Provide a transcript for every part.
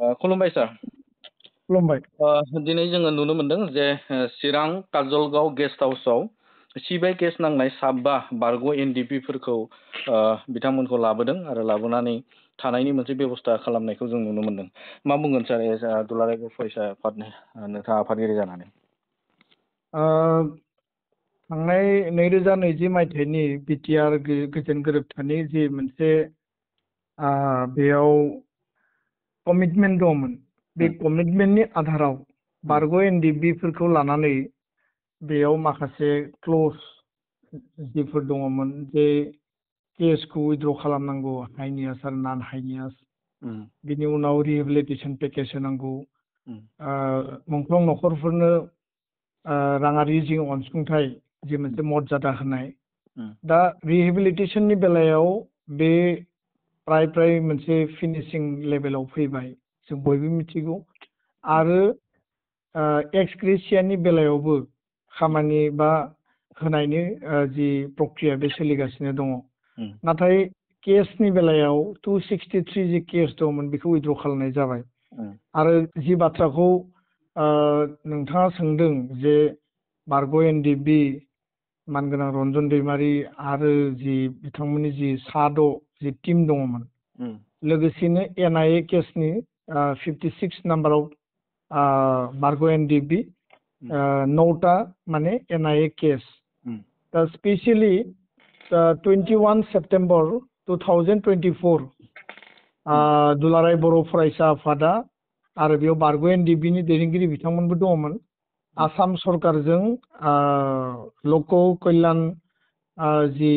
खुलुमबाय सार। खुलुमबाय। दिनै जोङो नुनो मोनदों जे चिरां काजलगाव गेस्ट हाउसआव सिबिआइ केस नांनाय 7 बारग' एनडिपिफोरखौ बिथांमोनखौ लाबोदों आरो लाबोनानै थानायनि मोनसे बेबस्था खालामनायखौ जों नुनो मोनदों। मा बुंगोन सार एज दुलाराय बर' फरायसा आफादनि नोंथाङा आफादगिरि जानानै? थांनाय 2020 मायथाइनि बिटिआर गोजोन गोरोबथानि जि मोनसे बेयाव कमिटमेन्ट दंमोन, बे कमिटमेन्टनि आधाराव बारग' एनडिपिफोरखौ लानानै बेयाव माखासे क्ल'ज जिफोर दङमोन जे केसखौ उइथड्र' खालामनांगौ, हाइनियास आरो नन हाइनियास, बिनि उनाव रिहेबिलिटेसन पेकेज होनांगौ, मुंख्लं न'खरफोरनो राङारि जि अनसुंथाइ जि मोनसे मर्यादा होनाय। दा रिहेबिलिटेसननि बेलायाव बे प्राय मोनसे फिनिशिं लेभेलाव फैबाय, जों बयबो मिथिगौ। आरो एक्स ग्रेसियानि बेलायावबो खामानि बा होनायनि जि प्रक्रिया बे सोलिगासिनो दङ। नाथाय केसनि बेलायाव 263 जि केस दंमोन बेखौ उइथड्र' खालामनाय जाबाय। आरो जि बाथ्राखौ नोंथाङा सोंदों जे बारग' एनडिपि मानगोनां रन्जन दैमारि आरो जि बिथांमोननि जि 6 जि टिम दङमोन, लोगोसेनो एनआइए केसनि 56 नाम्बाराव बारग' एनडिपि 9टा माने एनआइए केस। दा स्पेसियेलि 21 सेप्टेम्बर 2024 दुलाराय बर' फरायसा आफादा आरो बेयाव बारग' एनडिपिनि दैदेनगिरि बिथांमोनबो दङमोन, आसाम सरकारजों लक कल्याण जि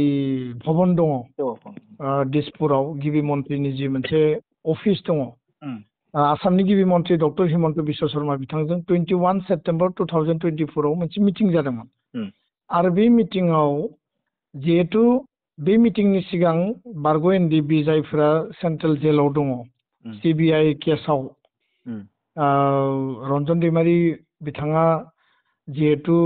भबन दङ दिसपुराव, गिबि मन्थ्रिनि जि मोनसे अफिस दङ, आसामनि गिबि मन्थ्रि डक्टर हिमन्त बिश्व शर्मा बिथांजों 21 सेप्टेम्बर 2024 मोनसे मिटिं जादोंमोन। आरो बे मिटिङाव जिहेतु बे मिटिंनि सिगां बारग' एनडिपि जायफोरा सेन्ट्रेल जेलाव दङ सिबिआइ केसाव, रन्जन दैमारि बिथाङा जिहेतु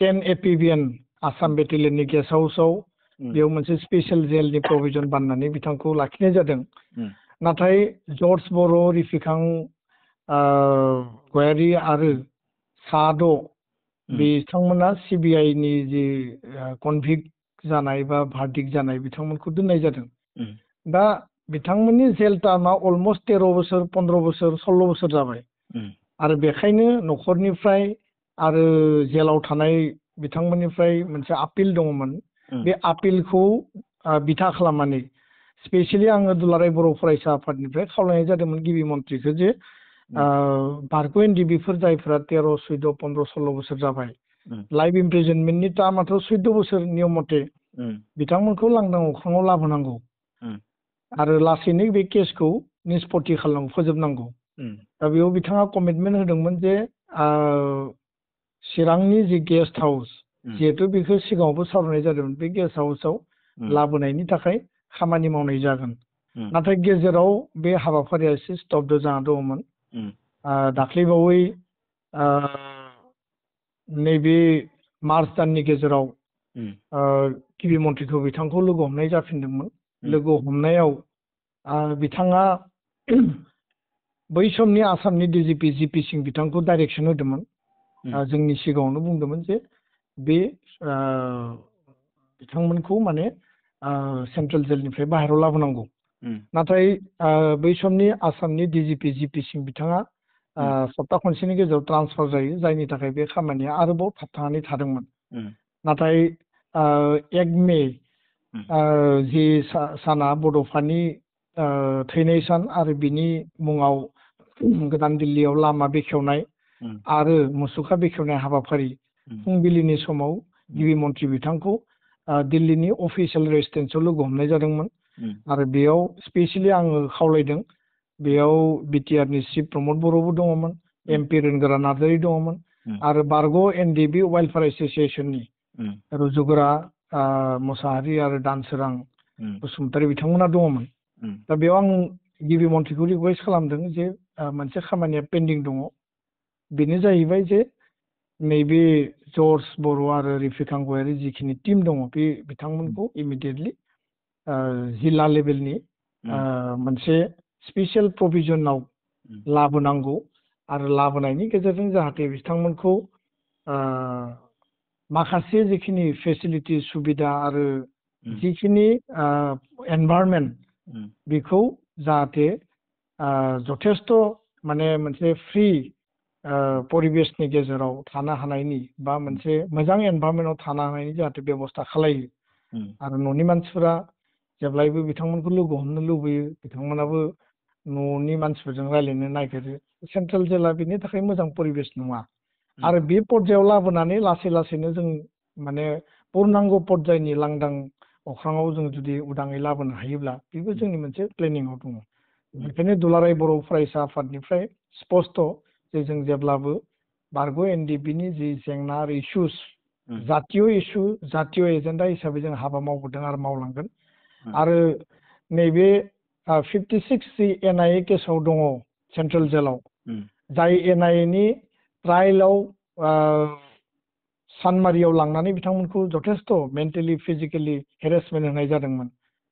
10 एपिबिएन आसाम बेटेलियननि गेस्ट हाउसआव बेयाव मोनसे स्पेसियेल जेलनि प्रभिजन बानायनानै बिथांखौ लाखिनाय जादों। नाथाय जर्ज बर', रिफिखां गयारि आरो 6 बिथांमोना सिबिआइनि जि कनभिक्ट जानाय बा भार्डिक्ट जानाय बिथांमोनखौ दोननाय जादों। दा बिथांमोननि जेल टार्मआ अलमस्ट 13 बोसोर, 15 बोसोर, 16 बोसोर जाबाय। आरो बेखायनो न'खरनिफ्राय आरो जेलाव थानाय बिथांमोननिफ्राय मोनसे आपिल दङमोन। बे आपिलखौ बिथा खालामनानै स्पेसियेलि आङो दुलाराय बर' फरायसा आफादनिफ्राय खावलायनाय जादोंमोन गिबि मन्थ्रिखौ जे बारग' एनडिपिफोर जायफोरा 13, 14, 15, 16 बोसोर जाबाय, लाइफ इमप्रिजनमेन्टनि टार्मआथ' 14 बोसोर नियम मथे, बिथांमोनखौ लांदां अख्राङाव लाबोनांगौ आरो लासैनो बे केसखौ निष्पत्ति खालामनांगौ, फोजोबनांगौ। दा बेयाव बिथाङा कमिटमेन्ट होदोंमोन जे चिरांनि जि गेस्ट हाउस, जिहेतु बेखौ सिगाङावबो सावरायनाय जादोंमोन, बे गेस्ट हाउसआव लाबोनायनि थाखाय खामानि मावनाय जागोन। नाथाय गेजेराव बे हाबाफारिया एसे स्तब्ध जाना दङमोन। दाख्लैबावै नैबे मार्च दाननि गेजेराव गिबि मन्थ्रिखौ बिथांखौ लोगो हमनाय जाफिनदोंमोन। लोगो हमनायाव बिथाङा बै समनि आसामनि डिजिपि जिपि सिं बिथांखौ डाइरेक्सन होदोंमोन। जोंनि सिगाङावनो बुंदोंमोन जे बे बिथांमोनखौ माने सेन्ट्रेल जेलनिफ्राय बाहेरायाव लाबोनांगौ। नाथाय बै समनि आसामनि डिजिपि जिपि सिं बिथाङा सप्ता खनसेनि गेजेराव ट्रान्सफार जायो, जायनि थाखाय बे खामानिया आरोबाव थाबथानानै थादोंमोन। नाथाय 1 मे जि साना बड'फानि थैनाय सान आरो बिनि मुङाव गोदान दिल्लीयाव लामा बेखेवनाय आरो मुसुखा बेखेवनाय हाबाफारि फुंबिलिनि समाव गिबि मन्थ्रि बिथांखौ दिल्लीनि अफिसियेल रेसिडेन्सआव लोगो हमनाय जादोंमोन। आरो बेयाव स्पेसियेलि आङो खावलायदों, बेयाव बिटिआरनि चिफ प्रमद बर'बो दङमोन, एमपि रोनगोरा नार्जारि दङमोन आरो बारग' एनडिपि वेलफेयार एस'सियेसननि रुजुगोरा मोसाहारि आरो दानसोरां बसुमतारी बिथांमोना दङमोन। दा बेयाव आं गिबि मन्थ्रिखौ रिकुवेस्ट खालामदों जे मोनसे खामानिया पेन्डिं दङ, बेनो जाहैबाय जे नैबे जर्ज बर' आरो रिफिखां गयारि जिखिनि टिम दङ, बे बिथांमोनखौ इमिडियेटलि जिल्ला लेभेलनि मोनसे स्पेसियेल प्रभिजनाव लाबोनांगौ आरो लाबोनायनि गेजेरजों जाहाथे बिथांमोनखौ माखासे जिखिनि फेसिलिटि सुबिदा आरो जिखिनि एनभायरनमेन्ट बेखौ जाहाथे जथेस्थ' माने मोनसे फ्रि परिबेसनि गेजेराव थानो हानायनि बा मोनसे मोजां एनभायरनमेन्टआव थानो हानायनि जाहाथे बेब'स्था खालायो आरो न'नि मानसिफोरा जेब्लायबो बिथांमोनखौ लोगो हमनो लुबैयो बिथांमोनाबो न'नि मानसिफोरजों रायज्लायनो नागिरो सेन्ट्रेल जेला बेनि थाखाय मोजां परिबेस नङा आरो बे पर्जायाव लाबोनानै लासै लासैनो जों माने पुर्नांग पर्जायनि लांदां अख्राङाव जों जुदि उदाङै लाबोनो हायोब्ला बेबो जोंनि मोनसे प्लेनिंआव दङ बेनिखायनो दुलाराय बर' फरायसा आफादनिफ्राय स्पस्ट' जे जों जेब्लाबो बारग' एनडिपिनि जि जेंना आरो इस्युस जातीय इस्यु जातीय एजेन्डा हिसाबै जों हाबा मावबोदों आरो मावलांगोन आरो नैबे 56 जि एनआइए केसाव दङ सेन्ट्रेल जेलाव जाय एनआइएनि ट्रायेलाव सानमारियाव लांनानै बिथांमोनखौ जथेस्थ' मेन्टेलि फिजिकेलि हेरेसमेन्ट होनाय जादोंमोन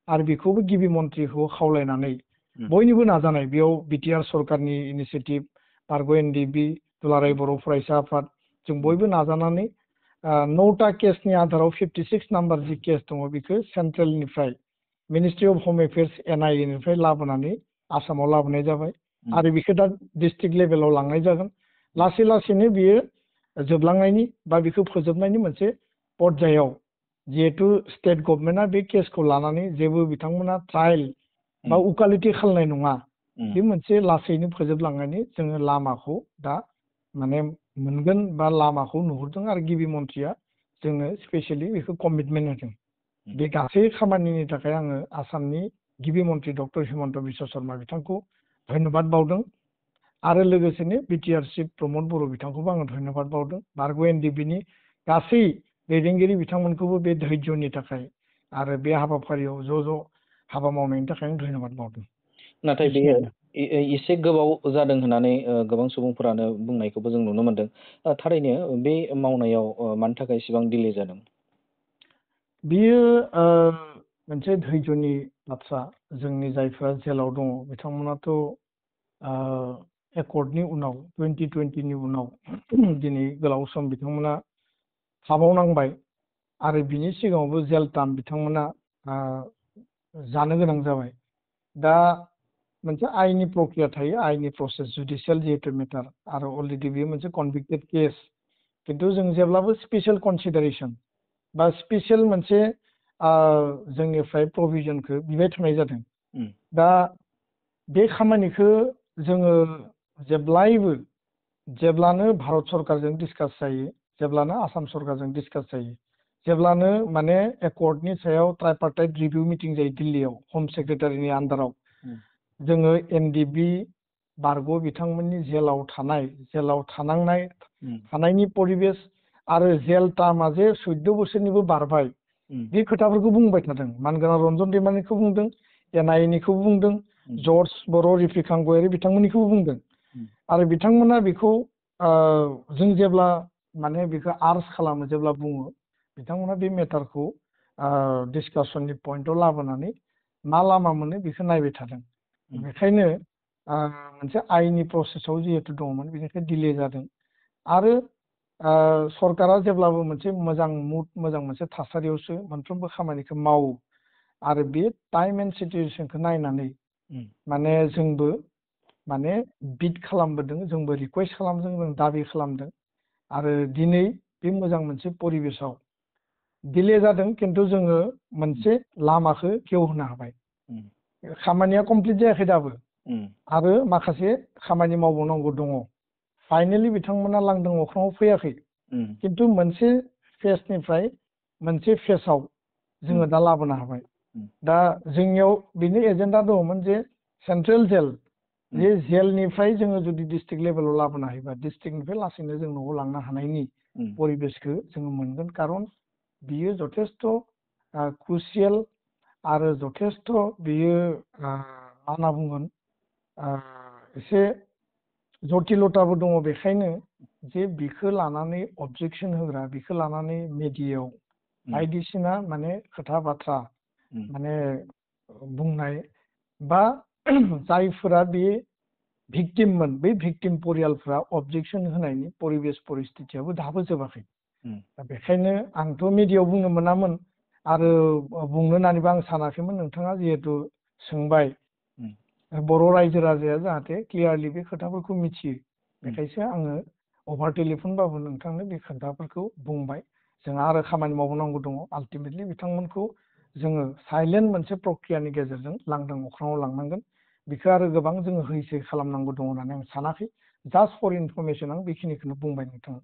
आरो बेखौबो गिबि मन्थ्रिखौ खावलायनानै बयनिबो नाजानाय बेयाव बिटिआर सरकारनि इनिसियेटिभ बारग' एनडिपि दुलाराय बर' फरायसा आफाद जों बयबो नाजानानै 9टा केसनि आधाराव 56 नाम्बार जि केस दङ बेखौ सेन्ट्रेलनिफ्राय मिनिस्ट्रि अफ होम एफेयार्स एनआइएनिफ्राय लाबोनानै आसामाव लाबोनाय जाबाय आरो बेखौ दा डिस्ट्रिक्ट लेभेलाव लांनाय जागोन लासै लासैनो बियो जोबलांनायनि बा बेखौ फोजोबनायनि मोनसे पर्जायाव जिहेतु स्टेट गभर्नमेन्टआ बे केसखौ लानानै जेबो बिथांमोना ट्रायल बा उकालिटि खालामनाय नङा बे मोनसे लासैनो फोजोबलांनायनि जोङो लामाखौ दा माने मोनगोन बा लामाखौ नुहुरदों आरो गिबि मन्थ्रिया जोंनो स्पेसियेलि बेखौ कमिटमेन्ट होदों बे गासै खामानिनि थाखाय आङो आसामनि गिबि मन्थ्रि डक्टर हिमन्त बिश्व शर्मा बिथांखौ धन्यबाद बावदों आरो लोगोसेनो बिटिआर चिफ प्रमद बर' बिथांखौबो आङो धन्यबाद बावदों बारग' एनडिपिनि गासै दैदेनगिरि बिथांमोनखौबो बे धैर्यनि थाखाय आरो बे हाबाफारियाव ज' हाबा मावनायनि थाखाय आं धन्यबाद बावदों नाथाय बेयो एसे गोबाव जादों होननानै गोबां सुबुंफोरानो बुंनायखौबो जों नुनो मोनदों थारैनो बे मावनायाव मानि थाखाय इसेबां डिले जादों बियो मोनसे धैर्यनि बाथ्रा जोंनि जायफोरा जेलाव दङ बिथांमोनाथ' एकर्डनि उनाव 2020नि उनाव दिनै गोलाव सम बिथांमोना थाबावनांबाय आरो बिनि सिगाङावबो जेल टार्म बिथांमोना जानो गोनां जाबाय दा मोनसे आयेननि प्रक्रिया थायो आयेननि प्रसेस जुडिसियेल जिहेतु मेटार आरो अलरेडि बेयो मोनसे कनभिक्टेड केस खिन्थु जों जेब्लाबो स्पेसियेल कनसिडारेसन बा स्पेसियेल मोनसे जोंनिफ्राय प्रभिजनखौ बिबाय थानाय जादों दा बे खामानिखौ जोङो जेब्लानो भारत सरकारजों डिसकास जायो जेब्लानो आसाम सरकारजों डिसकास जायो जेब्लानो माने एकर्डनि सायाव ट्राइपार्टाइट रिभिउ मिटिं जायो दिल्लीयाव हम सेक्रेटारिनि आन्दाराव जोङो एनडिपि बारग' बिथांमोननि जेलाव थानांनाय थानायनि परिबेस आरो जेल टार्मा जे 14 बोसोरनिबो बारबाय बे खोथाफोरखौ बुंबाय थादों मानगोनां रन्जन दैमारिखौ बुंदों एनआइएनिखौबो बुंदों जर्ज बर' रिफिखां गयारि बिथांमोननिखौबो बुंदों आरो बिथांमोना बेखौ जों जेब्ला माने बेखौ आर्ज खालामो जेब्ला बुङो बिथांमोना बे मेटारखौ डिसकासननि पइन्टआव लाबोनानै मा लामा मोनो बेखौ नायबाय थादों बेखायनो मोनसे आयेननि प्रसेसआव जिहेतु दङमोन बेनिखायनो डिले जादों आरो सरकारा जेब्लाबो मोनसे मोजां मुड मोजां मोनसे थासारियावसो मोनफ्रोमबो खामानिखौ मावो आरो बे टाइम एन्ड सिटुएसनखौ नायनानै माने जोंबो माने बिड खालामबोदों जोंबो रिकुवेस्ट खालामदों जों दाबि खालामदों आरो दिनै बे मोजां मोनसे परिबेसाव डिले जादों खिन्थु जोङो मोनसे लामाखौ गेवहोनो हाबाय खामानिया कमप्लिट जायाखै दाबो आरो माखासे खामानि मावबावनांगौ दङ फाइनेलि बिथांमोना लांदां अख्राङाव फैयाखै खिन्थु मोनसे फेजनिफ्राय मोनसे फेजआव जोङो दा लाबोनो हाबाय दा जोंनियाव बेनि एजेन्डा दङमोन जे सेन्ट्रेल जेल जे जेलनिफ्राय जोङो जुदि डिस्ट्रिक्ट लेभेलाव लाबोनो हायोबा डिस्ट्रिक्टनिफ्राय लासैनो जों न'आव लांनो हानायनि परिबेसखौ जोङो मोनगोन खारन बियो जथेस्थ' क्रुसियेल आरो जथेस्थ' बियो मा होनना बुंगोन एसे जटिलताबो दङ बेखायनो जे बिखौ लानानै अबजेक्सन होग्रा बिखौ लानानै मेडियायाव बायदिसिना माने खोथा बाथ्रा माने बुंनाय बा जायफोरा बे भिक्टिममोन बै भिक्टिम परियालफ्रा अबजेक्सन होनायनि परिबेस परिस्थितियाबो दाबो जोबाखै। दा बेखायनो आंथ' मिडियायाव बुंनो मोनामोन आरो बुंनो होननानैबो आं सानाखैमोन। नोंथाङा जिहेतु सोंबाय बर' रायजो राजाया जाहाथे क्लियारलि बे खोथाफोरखौ मिथियो, बेखायसो आङो अभार टेलिफनबाबो नोंथांनो बे खोथाफोरखौ बुंबाय। जोंहा आरो खामानि मावनांगौ दङ। आल्टिमेटलि बिथांमोनखौ जोङो साइलेन्ट मोनसे प्रक्रियानि गेजेरजों लांदां अख्राङाव लांनांगोन। बेखौ आरो गोबां जोङो हैसै खालामनांगौ दङ होननानै आं सानाखै। जास्ट फर इनफरमेसन आं बेखिनिखौनो बुंबाय नोंथां।